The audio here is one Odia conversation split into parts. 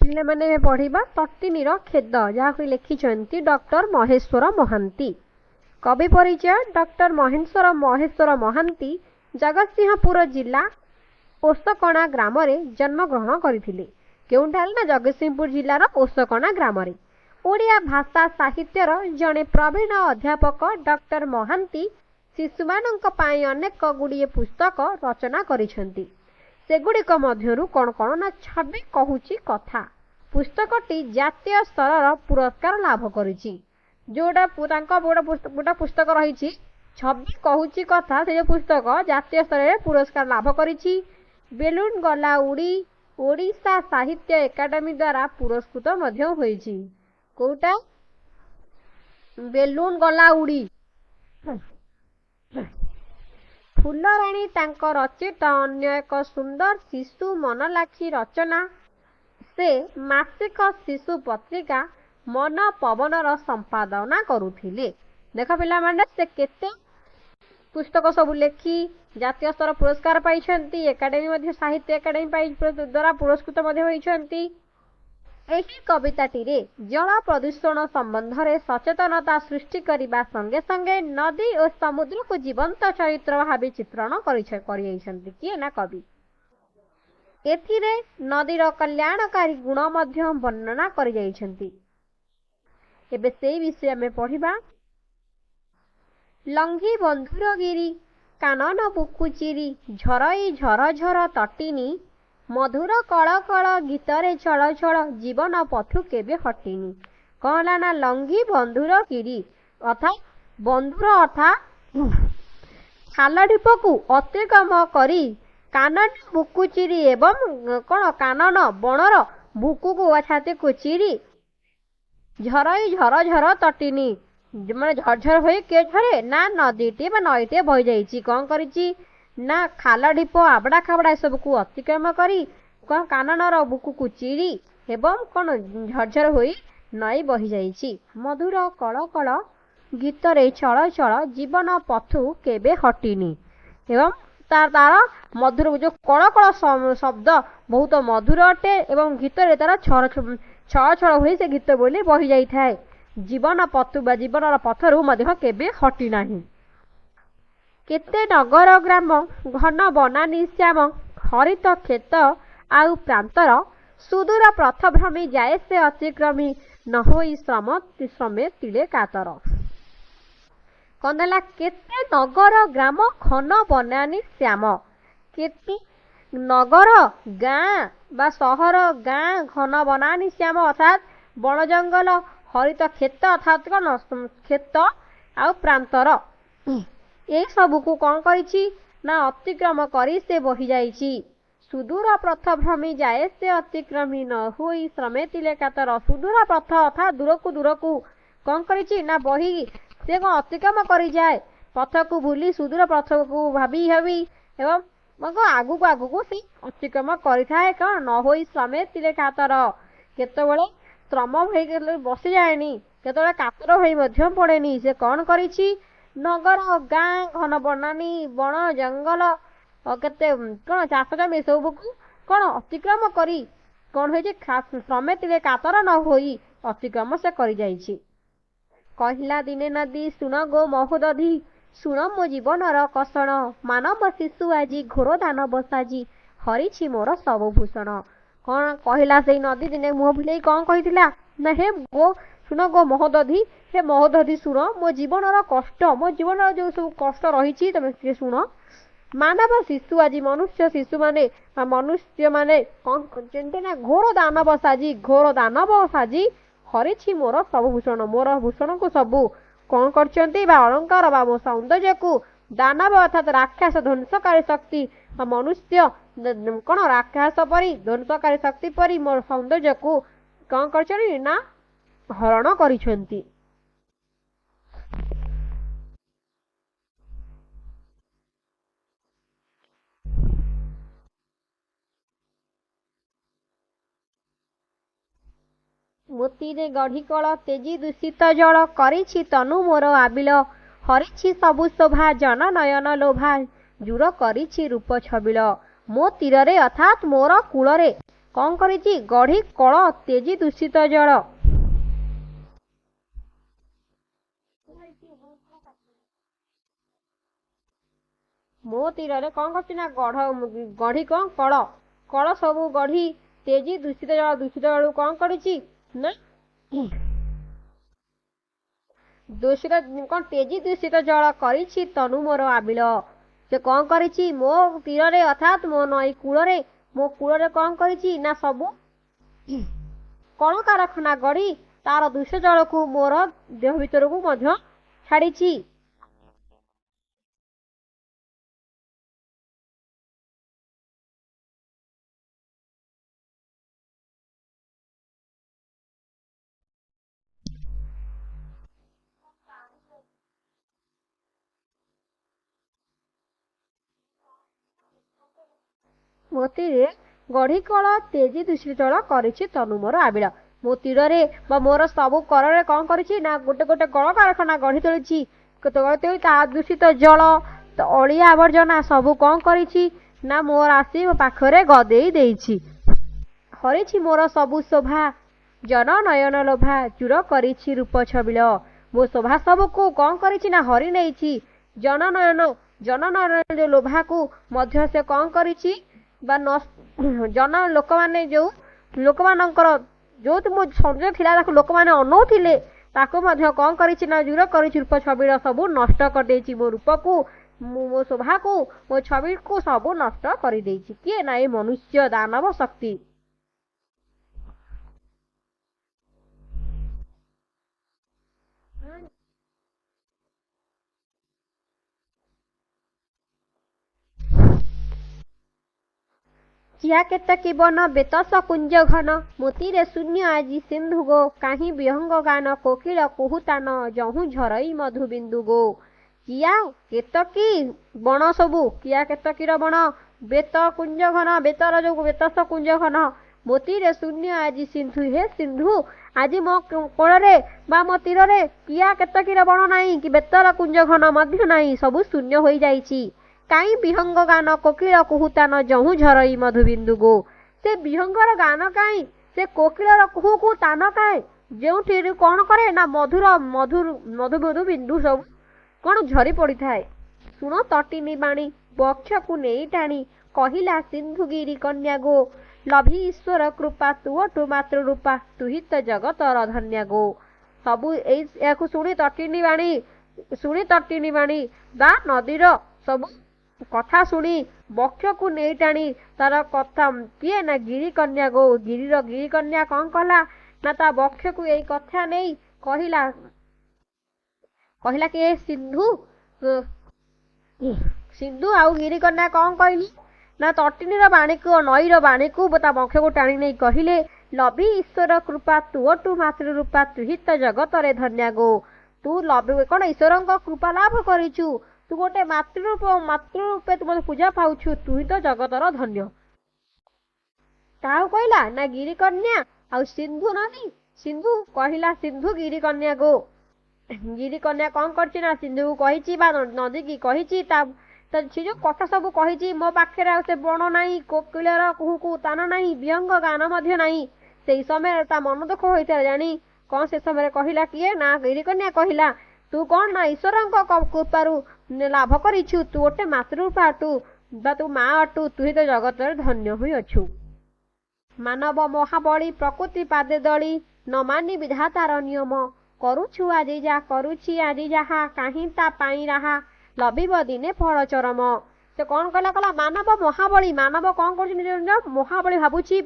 ପିଲାମାନେ, ପଢ଼ିବା ତଟିନୀର ଖେଦ, ଯାହାକୁ ଲେଖିଛନ୍ତି ଡକ୍ଟର ମହେଶ୍ୱର ମହାନ୍ତି। କବି ପରିଚୟ। ଡକ୍ଟର ମହେଶ୍ୱର ମହାନ୍ତି ଜଗତସିଂହପୁର ଜିଲ୍ଲା ଓଷକଣା ଗ୍ରାମରେ ଜନ୍ମଗ୍ରହଣ କରିଥିଲେ। କେଉଁଠାରେ ନା ଜଗତସିଂହପୁର ଜିଲ୍ଲାର ଓଷକଣା ଗ୍ରାମରେ। ଓଡ଼ିଆ ଭାଷା ସାହିତ୍ୟର ଜଣେ ପ୍ରବୀଣ ଅଧ୍ୟାପକ ଡକ୍ଟର ମହାନ୍ତି ଶିଶୁମାନଙ୍କ ପାଇଁ ଅନେକ ଗୁଡ଼ିଏ ପୁସ୍ତକ ରଚନା କରିଛନ୍ତି। ସେଗୁଡ଼ିକ ମଧ୍ୟରୁ କ'ଣ କ'ଣ ନା ଛବି କହୁଛି କଥା ପୁସ୍ତକଟି ଜାତୀୟ ସ୍ତରର ପୁରସ୍କାର ଲାଭ କରିଛି। ଯେଉଁଟା ତାଙ୍କ ଗୋଟେ ପୁସ୍ତକ ରହିଛି ଛବି କହୁଛି କଥା, ସେ ଯେଉଁ ପୁସ୍ତକ ଜାତୀୟ ସ୍ତରରେ ପୁରସ୍କାର ଲାଭ କରିଛି। ବେଲୁନ ଗଲା ଉଡ଼ି ଓଡ଼ିଶା ସାହିତ୍ୟ ଏକାଡେମୀ ଦ୍ୱାରା ପୁରସ୍କୃତ ମଧ୍ୟ ହୋଇଛି। କୋଉଟା? ବେଲୁନ ଗଲା ଉଡ଼ି। ଫୁଲରାଣୀ ତାଙ୍କ ରଚିତ ଅନ୍ୟ ଏକ ସୁନ୍ଦର ଶିଶୁ ମନଲାଖି ରଚନା। ସେ ମାସିକ ଶିଶୁ ପତ୍ରିକା ମନ ପବନର ସମ୍ପାଦନା କରୁଥିଲେ। ଦେଖ ପିଲାମାନେ, ସେ କେତେ ପୁସ୍ତକ ସବୁ ଲେଖି ଜାତୀୟ ସ୍ତର ପୁରସ୍କାର ପାଇଛନ୍ତି, ଏକାଡେମୀ ମଧ୍ୟ, ସାହିତ୍ୟ ଏକାଡେମୀ ପାଇ ଦ୍ୱାରା ପୁରସ୍କୃତ ମଧ୍ୟ ହୋଇଛନ୍ତି। ଏହି କବିତାଟିରେ ଜଳ ପ୍ରଦୂଷଣ ସମ୍ବନ୍ଧରେ ସଚେତନତା ସୃଷ୍ଟି କରିବା ସଙ୍ଗେ ସଙ୍ଗେ ନଦୀ ଓ ସମୁଦ୍ରକୁ ଜୀବନ୍ତ ଚରିତ୍ର ଭାବେ ଚିତ୍ରଣ କରିଯାଇଛନ୍ତି। କିଏ ନା କବି। ଏଥିରେ ନଦୀର କଲ୍ୟାଣକାରୀ ଗୁଣ ମଧ୍ୟ ବର୍ଣ୍ଣନା କରିଯାଇଛନ୍ତି। ଏବେ ସେଇ ବିଷୟ ଆମେ ପଢ଼ିବା। ଲଙ୍ଘି ବନ୍ଧୁର ଗିରି, କାନନ ବୁକୁ ଚିରି, ଝରଇ ଝର ଝର ତଟିନୀ, ମଧୁର କଳ କଳ ଗୀତରେ ଛଳ ଛଳ, ଜୀବନ ପଥୁ କେବେ ହଟିନି। କଣ ହେଲା ନା ଲଙ୍ଘି ବନ୍ଧୁର ଗିରି, ଅର୍ଥାତ୍ ବନ୍ଧୁର ଅର୍ଥାତ୍ ଖାଲ ଢିପକୁ ଅତିକ୍ରମ କରି, କାନନ ବୁକୁ ଚିରି ଏବଂ କଣ କାନନ ବଣର ବୁକୁକୁ ବା ଛାତିକୁ ଚିରି, ଝରଇ ଝର ଝର ତଟିନୀ, ମାନେ ଝରଝର ହୋଇ କିଏ ଝରେ ନା ନଦୀଟିଏ ବା ନଈଟିଏ ବହିଯାଇଛି। କଣ କରିଛି ନା ଖାଲ ଢିପ ଆବଡ଼ା ଖାବଡ଼ା ଏସବୁକୁ ଅତିକ୍ରମ କରି କଣ କାନନର ବୁକୁକୁ ଚିରି ଏବଂ କଣ ଝରଝର ହୋଇ ନଈ ବହିଯାଇଛି। ମଧୁର କଳ କଳ ଗୀତରେ ଛଳ ଛଳ, ଜୀବନ ପଥୁ କେବେ ହଟିନି। ଏବଂ ତାର ମଧୁର ଯୋଉ କଳ କଳ ଶବ୍ଦ ବହୁତ ମଧୁର ଅଟେ ଏବଂ ଗୀତରେ ତାର ଛଳ ଛଳ ହୋଇ ସେ ଗୀତ ବୋଲି ବହି ଯାଇଥାଏ। ଜୀବନ ପଥୁ ବା ଜୀବନର ପଥରୁ ମଧ୍ୟ କେବେ ହଟି ନାହିଁ। କେତେ ନଗର ଗ୍ରାମ, ଘନ ବନାନୀ ଶ୍ୟାମ, ହରିତ କ୍ଷେତ ଆଉ ପ୍ରାନ୍ତର, ସୁଦୂର ପଥଭ୍ରମି ଯାଏ ସେ ଅତିକ୍ରମି, ନ ହୋଇ ଶ୍ରମ ଶ୍ରମେ ତିଳେ କାତର। କଣ ହେଲା? କେତେ ନଗର ଗ୍ରାମ ଘନ ବନାନୀ ଶ୍ୟାମ, କେତେ ନଗର ଗାଁ ବା ସହର ଗାଁ, ଘନ ବନାନୀ ଶ୍ୟାମ ଅର୍ଥାତ୍ ବଣ ଜଙ୍ଗଲ, ହରିତ କ୍ଷେତ ଅର୍ଥାତ୍ କଣ କ୍ଷେତ ଆଉ ପ୍ରାନ୍ତର, ଏଇ ସବୁକୁ କଣ କରିଛି ନା ଅତିକ୍ରମ କରି ସେ ବହିଯାଇଛି। ସୁଦୂର ପଥ ଭ୍ରମି ଯାଏ ସେ ଅତିକ୍ରମି, ନ ହୋଇ ଶ୍ରମେ ତିଳେ କାତର। ସୁଦୂର ପଥ ଅର୍ଥାତ୍ ଦୂରକୁ ଦୂରକୁ କଣ କରିଛି ନା ବହି ସେ କଣ ଅତିକ୍ରମ କରିଯାଏ ପଥକୁ ଭୁଲି, ସୁଦୂର ପଥକୁ ଭାବି ଭାବି ଏବଂ ଆଗକୁ ଆଗକୁ ସେ ଅତିକ୍ରମ କରିଥାଏ। କଣ ନ ହୋଇ ଶ୍ରମେ ତିଳେ କାତର, କେତେବେଳେ ଶ୍ରମ ହେଇଗଲେ ବସିଯାଏନି, କେତେବେଳେ କାତର ହୋଇ ମଧ୍ୟ ପଡ଼େନି। ସେ କଣ କରିଛି? ନଗର ଗାଁ, ଘନ ବନାନୀ, ବଣ ଜଙ୍ଗଲ, କେତେ କଣ ଚାଷ ଜମି ସବୁକୁ କଣ ଅତିକ୍ରମ କରି କଣ ହେଇଛି? ଶ୍ରମେ ତିଳେ କାତର ନ ହୋଇ ଅତିକ୍ରମ ସେ କରିଯାଇଛି। କହିଲା ଦିନେ ନଦୀ, ଶୁଣ ଗୋ ମହୋଦଧି, ଶୁଣ ମୋ ଜୀବନର କଷଣ, ମାନବ ଶିଶୁ ଆଜି ଘୋର ଦାନବ ସାଜି ହରିଛି ମୋର ସବୁ ଭୂଷଣ। କଣ କହିଲା ସେଇ ନଦୀ? ଦିନେ ମୁହଁ ବୁଲେଇ କଣ କହିଥିଲା ନା ହେ ଗୋ, ଶୁଣ ଗୋ ମହୋଦଧି, ହେ ମହୋଦଧି ଶୁଣ ମୋ ଜୀବନର କଷ୍ଟ, ମୋ ଜୀବନର ଯୋଉ ସବୁ କଷ୍ଟ ରହିଛି ତମେ ଟିକେ ଶୁଣ। ମାନବ ଶିଶୁ ଆଜି, ମନୁଷ୍ୟ ଶିଶୁମାନେ ବା ମନୁଷ୍ୟମାନେ କଣ କରିଛନ୍ତି ନା ଘୋର ଦାନବ ସାଜି, ଘୋର ଦାନବ ସାଜି ହରିଛି ମୋର ସବୁ ଭୂଷଣ। ମୋର ଭୂଷଣକୁ ସବୁ କଣ କରିଛନ୍ତି ବା ଅଳଙ୍କାର ବା ମୋ ସୌନ୍ଦର୍ଯ୍ୟକୁ ଦାନବ ଅର୍ଥାତ୍ ରାକ୍ଷସ ଧ୍ୱଂସକାରୀ ଶକ୍ତି ବା ମନୁଷ୍ୟ କଣ ରାକ୍ଷସ ପରି ଧ୍ୱଂସକାରୀ ଶକ୍ତି ପରି ମୋର ସୌନ୍ଦର୍ଯ୍ୟକୁ କଣ କରିଛନ୍ତି ନା ହରଣ କରିଛନ୍ତି। ମୋତିରେ ଗଢ଼ି କଳ, ତେଜି ଦୂଷିତ ଜଳ, କରିଛି ତନୁ ମୋର ଆବିଳ, ହରିଛି ସବୁ ଶୋଭା ଜନ ନୟନ ଲୋଭା, ଜୁର କରିଛି ରୂପ ଛବିଳ। ମୋ ତୀରରେ ଅର୍ଥାତ୍ ମୋର କୂଳରେ କ'ଣ କରିଛି? ଗଢ଼ି କଳ ତେଜି ଦୂଷିତ ଜଳ। ମୋ ତୀରରେ କ'ଣ କରୁଛି ନା ଗଢ଼ ଗଢ଼ି କ'ଣ କଳ କଳ ସବୁ ଗଢ଼ି ତେଜି ଦୂଷିତ ଜଳ, ଦୂଷିତ ଜଳକୁ କ'ଣ କରିଛି ନା ଦୂଷିତ କ'ଣ ତେଜି ଦୂଷିତ ଜଳ କରିଛି ତନୁ ମୋର ଆବିଳ। ସେ କ'ଣ କରିଛି? ମୋ ତୀରରେ, ଅର୍ଥାତ୍ ମୋ ନଈ କୂଳରେ, ମୋ କୂଳରେ କ'ଣ କରିଛି ନା ସବୁ କଳକାରଖାନା ଗଢ଼ି ତାର ଦୂଷିତ ଜଳକୁ ମୋର ଦେହ ଭିତରକୁ ମଧ୍ୟ ଛାଡ଼ିଛି। ମୋ ତୀରେ ଗଢ଼ି କଳ ତେଜି ଦୂଷିତ ଜଳ କରିଛି ତନୁ ମୋର ଆବିଳ। ମୋ ତୀରରେ ବା ମୋର ସବୁ କରରେ କ'ଣ କରିଛି ନା ଗୋଟେ ଗୋଟେ କଳକାରଖାନା ଗଢ଼ି ତୋଳିଛି। ଗଢ଼ି ତୋଳି ତା ଦୂଷିତ ଜଳ, ଅଳିଆ ଆବର୍ଜନା ସବୁ କ'ଣ କରିଛି ନା ମୋର ଆସି ମୋ ପାଖରେ ଗଦେଇ ଦେଇଛି। ହରିଛି ମୋର ସବୁ ଶୋଭା, ଜନ ନୟନ ଲୋଭା ଚୂର କରିଛି ରୂପ ଛବିଳ। ମୋ ଶୋଭା ସବୁକୁ କ'ଣ କରିଛି ନା ହରି ନେଇଛି। ଜନ ନୟନ, ଜନ ନୟନ ଲୋଭାକୁ ମଧ୍ୟ ସେ କ'ଣ କରିଛି ବା ଜନ ଲୋକମାନେ, ଯେଉଁ ଲୋକମାନଙ୍କର ଯୋଉଠି ମୋ ସୌନ୍ଦର୍ଯ୍ୟ ଥିଲା ତାକୁ ଲୋକମାନେ ଅନଉଥିଲେ, ତାକୁ ମଧ୍ୟ କ'ଣ କରିଛି ନା ଦୂର କରିଛି, ରୂପ ଛବିଳ ସବୁ ନଷ୍ଟ କରିଦେଇଛି। ମୋ ରୂପକୁ, ମୁଁ ମୋ ଶୋଭାକୁ, ମୋ ଛବିକୁ ସବୁ ନଷ୍ଟ କରିଦେଇଛି। କିଏ ନା ଏ ମନୁଷ୍ୟ ଦାନବ ଶକ୍ତି। କିଆ କେତକୀ ବନ ବେତସ କୁଞ୍ଜ ଘନ, ମୋତିରେ ଶୂନ୍ୟ ଆଜି ସିନ୍ଧୁ ଗୋ। କାହିଁ ବିହଙ୍ଗ ଗାନ କୋକିଳ କୁହୁତାନ, ଯହୁଁ ଝରଇ ମଧୁବିନ୍ଦୁ ଗୋ। କିଆ କେତକୀ ବଣ ସବୁ, କିଆ କେତକୀର ବଣ, ବେତ କୁଞ୍ଜ ଘନ, ବେତର ଯୋଉ ବେତସ କୁଞ୍ଜ ଘନ, ମୋତିରେ ଶୂନ୍ୟ ଆଜି ସିନ୍ଧୁ। ହେ ସିନ୍ଧୁ, ଆଜି ମୋ କୋଳରେ ବା ମୋ ତୀରରେ କିଆ କେତକୀର ବଣ ନାହିଁ କି ବେତର କୁଞ୍ଜ ଘନ ମଧ୍ୟ ନାହିଁ, ସବୁ ଶୂନ୍ୟ ହୋଇଯାଇଛି। କାହିଁ ବିହଙ୍ଗ ଗାନ କୋକିଳ କୁହୁତାନ, ଯହୁଁ ଝରଇ ମଧୁବିନ୍ଦୁ ଗୋ। ସେ ବିହଙ୍ଗର ଗାନ କାହିଁ, ସେ କୋକିଳର କୁହୁ କୁହୁ ତାନ କାହିଁ, ଯେଉଁଠି କ'ଣ କରେ ନା ମଧୁର ମଧୁର ମଧୁ ମଧୁ ବିନ୍ଦୁ ସବୁ କ'ଣ ଝରି ପଡ଼ିଥାଏ। ଶୁଣ ତଟିନୀ ବାଣୀ ବକ୍ଷକୁ ନେଇ ଟାଣି, କହିଲା ସିନ୍ଧୁଗିରି କନ୍ୟା ଗୋ। ଲଭି ଈଶ୍ୱର କୃପା ତୁଅଠୁ ମାତୃରୂପା, ତୁହି ତ ଜଗତର ଧନ୍ୟା ଗୋ। ସବୁ ଏଇ ଏହାକୁ ଶୁଣି ତଟିନୀ ବାଣୀ ଶୁଣି, ତଟିନୀ ବାଣୀ ବା ନଦୀର ସବୁ କଥା ଶୁଣି ବକ୍ଷକୁ ନେଇ ଟାଣି ତାର କଥା କିଏ ନା ଗିରିକନ୍ୟା ଗୋ। ଗିରିର ଗିରିକନ୍ୟା କ'ଣ କଲା ନା ତା ବକ୍ଷକୁ ଏଇ କଥା ନେଇ କହିଲା, କହିଲା କି ଏ ସିନ୍ଧୁ, ସିନ୍ଧୁ ଆଉ ଗିରିକନ୍ୟା କ'ଣ କହିଲି ନା ତଟିନୀର ବାଣୀକୁ, ନଈର ବାଣୀକୁ ତା ବକ୍ଷକୁ ଟାଣି ନେଇ କହିଲେ, ଲଭି ଈଶ୍ୱର କୃପା ତୁଅଟୁ ମାତୃରୂପା, ତୁହିତ ଜଗତରେ ଧନ୍ୟା ଗୋ। ତୁ ଲଭି କ'ଣ ଈଶ୍ୱରଙ୍କ କୃପା ଲାଭ କରିଛୁ, ତୁ ଗୋଟେ ମାତୃରୂପ, ମାତୃରୂପେ ତୁ ମୋତେ ପୂଜା ପାଉଛୁ, ତୁ ହିଁ ତ ଜଗତର ଧନ୍ୟ। କାହାକୁ କହିଲା ନା ଗିରିକନ୍ୟା ଆଉ ସିନ୍ଧୁ ନଦୀ। ସିନ୍ଧୁ କହିଲା ସିନ୍ଧୁ ଗିରିକନ୍ୟା ଗୋ। ଗିରିକନ୍ୟା କ'ଣ କରିଛି ନା ସିନ୍ଧୁକୁ କହିଛି ବା ନଦୀକି କହିଛି, ତା ସେ ଯୋଉ କଥା ସବୁ କହିଛି, ମୋ ପାଖରେ ଆଉ ସେ ବଣ ନାହିଁ, କୋକିଳର କୁହୁ କୁହୁ ତାନ ନାହିଁ, ବିହଙ୍ଗ ଗାନ ମଧ୍ୟ ନାହିଁ। ସେଇ ସମୟରେ ତା ମନ ଦୁଃଖ ହୋଇଥିଲା ଜାଣି କ'ଣ ସେ ସମୟରେ କହିଲା କିଏ ନା ଗିରିକନ୍ୟା କହିଲା, ତୁ କ'ଣ ନା ଈଶ୍ୱରଙ୍କ କୃପାରୁ ଲାଭ କରିଛୁ, ତୁ ଗୋଟେ ମାତୃରୂପା ଅଟୁ ବା ତୁ ମା ଅଟୁ, ତୁ ହିଁ ତ ଜଗତରେ ଧନ୍ୟ ହୋଇଅଛୁ। ମାନବ ମହାବଳୀ ପ୍ରକୃତି ପାଦେ ଦଳି, ନ ମାନି ବିଧାତାର ନିୟମ, କରୁଛୁ ଆଜି ଯା କରୁଛି ଆଜି ଯାହା, କାହିଁ ତା ପାଇଁ ରାହା, ଲଭିବ ଦିନେ ଫଳ ଚରମ। ସେ କ'ଣ କଲା? କଲା ମାନବ ମହାବଳୀ। ମାନବ କ'ଣ କରୁଛି? ନିଜ ନିଜ ମହାବଳୀ ଭାବୁଛି।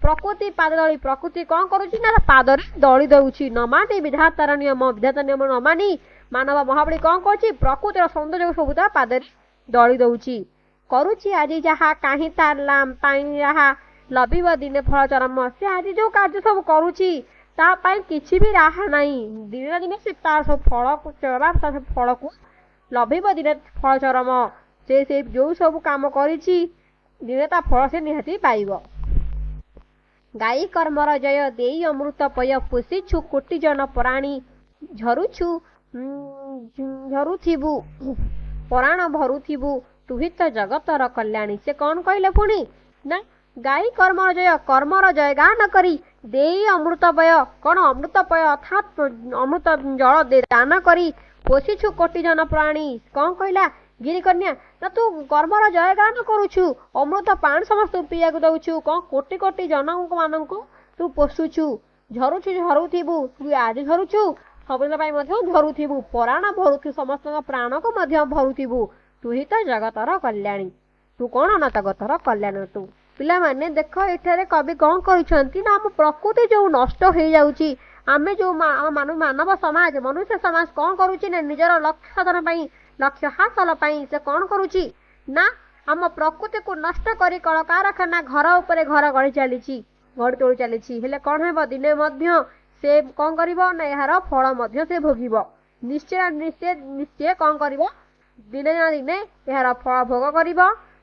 ପ୍ରକୃତି ପାଦ ଦଳି, ପ୍ରକୃତି କ'ଣ କରୁଛି ନା ପାଦରେ ଦଳି ଦଉଛି। ନ ମାନି ବିଧାତାର ନିୟମ, ବିଧାତା ନିୟମ ନ ମାନି ମାନବ ମହାବଳୀ କ'ଣ କରୁଛି? ପ୍ରକୃତିର ସୌନ୍ଦର୍ଯ୍ୟ ସବୁ ତା ପାଦରେ ଦଳି ଦଉଛି। କରୁଛି ଆଜି ଯାହା, କାହିଁ ତା ପାଇଁ ରାହା, ଲଭିବ ଦିନେ ଫଳ ଚରମ। ସେ ଆଜି ଯୋଉ କାର୍ଯ୍ୟ ସବୁ କରୁଛି ତା ପାଇଁ କିଛି ବି ରାହା ନାହିଁ, ଦିନେ ନା ଦିନେ ସେ ତାର ସବୁ ଫଳକୁ ତା ସବୁ ଫଳକୁ ଲଭିବ ଦିନେ ଫଳ ଚରମ। ସେ ସେ ଯୋଉ ସବୁ କାମ କରିଛି ଦିନେ ତା ଫଳ ସେ ନିହାତି ପାଇବ। ଗାଈ କର୍ମର ଜୟ ଦେଇ ଅମୃତ ପୟ, ପୋଷିଛୁ କୋଟି ଜନ ପ୍ରାଣୀ, ଝରୁଛୁ ଝରୁଥିବୁ ପରାଣ ଭରୁଥିବୁ, ତୁହି ତ ଜଗତର କଲ୍ୟାଣୀ। ସେ କ'ଣ କହିଲେ ପୁଣି ନା ଗାଇ କର୍ମର ଜୟ, କର୍ମର ଜୟଗାନ କରି, ଦେଇ ଅମୃତପୟ, କ'ଣ ଅମୃତପୟ ଅର୍ଥାତ୍ ଅମୃତ ଜଳ ଦାନ କରି ପୋଷିଛୁ କୋଟି ଜନ ପ୍ରାଣୀ। କ'ଣ କହିଲା ଗିରିକନ୍ୟା ନା, ତୁ କର୍ମର ଜୟଗାନ କରୁଛୁ, ଅମୃତ ପାଣି ସମସ୍ତଙ୍କୁ ପିଇବାକୁ ଦଉଛୁ, କ'ଣ କୋଟି କୋଟି ଜନମାନଙ୍କୁ ତୁ ପୋଷୁଛୁ। ଝରୁଛୁ ଝରୁଥିବୁ, ତୁ ଆଜି ଝରୁଛୁ, ସବୁଦିନ ପାଇଁ ମଧ୍ୟ ଝରୁଥିବୁ, ପରାଣ ଭରୁଥିବୁ, ସମସ୍ତଙ୍କ ପ୍ରାଣକୁ ମଧ୍ୟ ଭରୁଥିବୁ। ତୁ ହିଁ ତ ଜଗତର କଲ୍ୟାଣୀ। ତୁ କ'ଣ ନା ଜଗତର କଲ୍ୟାଣ ତୁ। ପିଲାମାନେ ଦେଖ, ଏଠାରେ କବି କ'ଣ କହିଛନ୍ତି ନା, ଆମ ପ୍ରକୃତି ଯୋଉ ନଷ୍ଟ ହେଇଯାଉଛି, ଆମେ ଯୋଉ ମାନବ ସମାଜ, ମନୁଷ୍ୟ ସମାଜ କ'ଣ କରୁଛି ନା, ନିଜର ଲକ୍ଷ୍ୟ ସାଧନ ପାଇଁ, ଲକ୍ଷ୍ୟ ହାସଲ ପାଇଁ ସେ କ'ଣ କରୁଛି ନା, ଆମ ପ୍ରକୃତିକୁ ନଷ୍ଟ କରି କଳକାରଖାନା ଘର ଉପରେ ଘର ଗଢ଼ି ଚାଲିଛି, ଗଢ଼ି ତୋଳି ଚାଲିଛି। ହେଲେ କ'ଣ ହେବ? ଦିନେ ମଧ୍ୟ ସେ କ'ଣ କରିବ ନା, ଏହାର ଫଳ ମଧ୍ୟ ସେ ଭୋଗିବ ନିଶ୍ଚୟ। ନିଶ୍ଚୟ ନିଶ୍ଚୟ କ'ଣ କରିବ? ଦିନେ ନା ଦିନେ ଏହାର ଫଳ ଭୋଗ କରିବ।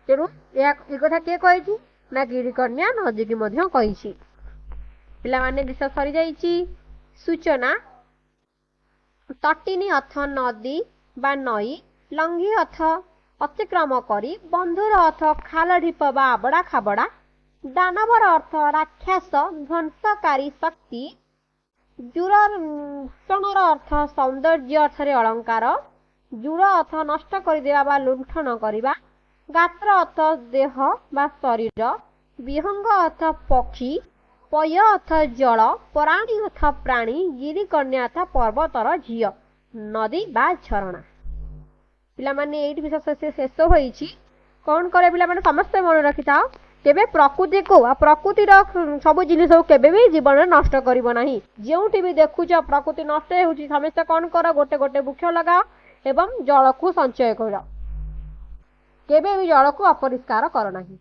ତେଣୁ ଏହା ଏ କଥା କିଏ କହିଛି ନା, ଗିରିକନ୍ୟା ନଦୀକି ମଧ୍ୟ କହିଛି। ପିଲାମାନେ, ବିଷୟ ସରିଯାଇଛି। ସୂଚନା: ତଟିନୀ ଅର୍ଥ ନଦୀ ବା ନଈ, ଲଙ୍ଘି ଅର୍ଥ ଅତିକ୍ରମ କରି, ବନ୍ଧୁର ଅର୍ଥ ଖାଲ ଢିପ ବା ଆବଡ଼ା ଖାବଡ଼ା, ଦାନବର ଅର୍ଥ ରାକ୍ଷସ, ଧ୍ୱଂସକାରୀ ଶକ୍ତି, ଭୂଷଣର ଅର୍ଥ ସୌନ୍ଦର୍ଯ୍ୟ ଅର୍ଥରେ ଅଳଙ୍କାର, ଜୁର ଅର୍ଥ ନଷ୍ଟ କରିଦେବା ବା ଲୁଣ୍ଠନ କରିବା, ଗାତ୍ର ଅର୍ଥ ଦେହ ବା ଶରୀର, ବିହଙ୍ଗ ଅର୍ଥ ପକ୍ଷୀ, ପୟ ଅର୍ଥ ଜଳ, ପରାଣୀ ଅର୍ଥ ପ୍ରାଣୀ, ଗିରିକନ୍ୟା ଅର୍ଥ ପର୍ବତର ଝିଅ, ନଦୀ ବା ଝରଣା। ପିଲାମାନେ, ଏଇଠି ବିଷୟ ଶେଷ ହୋଇଛି। କ'ଣ କରେ ପିଲାମାନେ, ସମସ୍ତେ ମନେ ରଖିଥାଅ, କେବେ ପ୍ରକୃତିକୁ ଆଉ ପ୍ରକୃତିର ସବୁ ଜିନିଷକୁ କେବେ ବି ଜୀବନରେ ନଷ୍ଟ କରିବ ନାହିଁ। ଯେଉଁଠି ବି ଦେଖୁଛ ପ୍ରକୃତି ନଷ୍ଟ ହେଉଛି, ସମସ୍ତେ କ'ଣ କର? ଗୋଟେ ଗୋଟେ ବୃକ୍ଷ ଲଗାଅ ଏବଂ ଜଳକୁ ସଞ୍ଚୟ କର। କେବେ ବି ଜଳକୁ ଅପରିଷ୍କାର କର ନାହିଁ।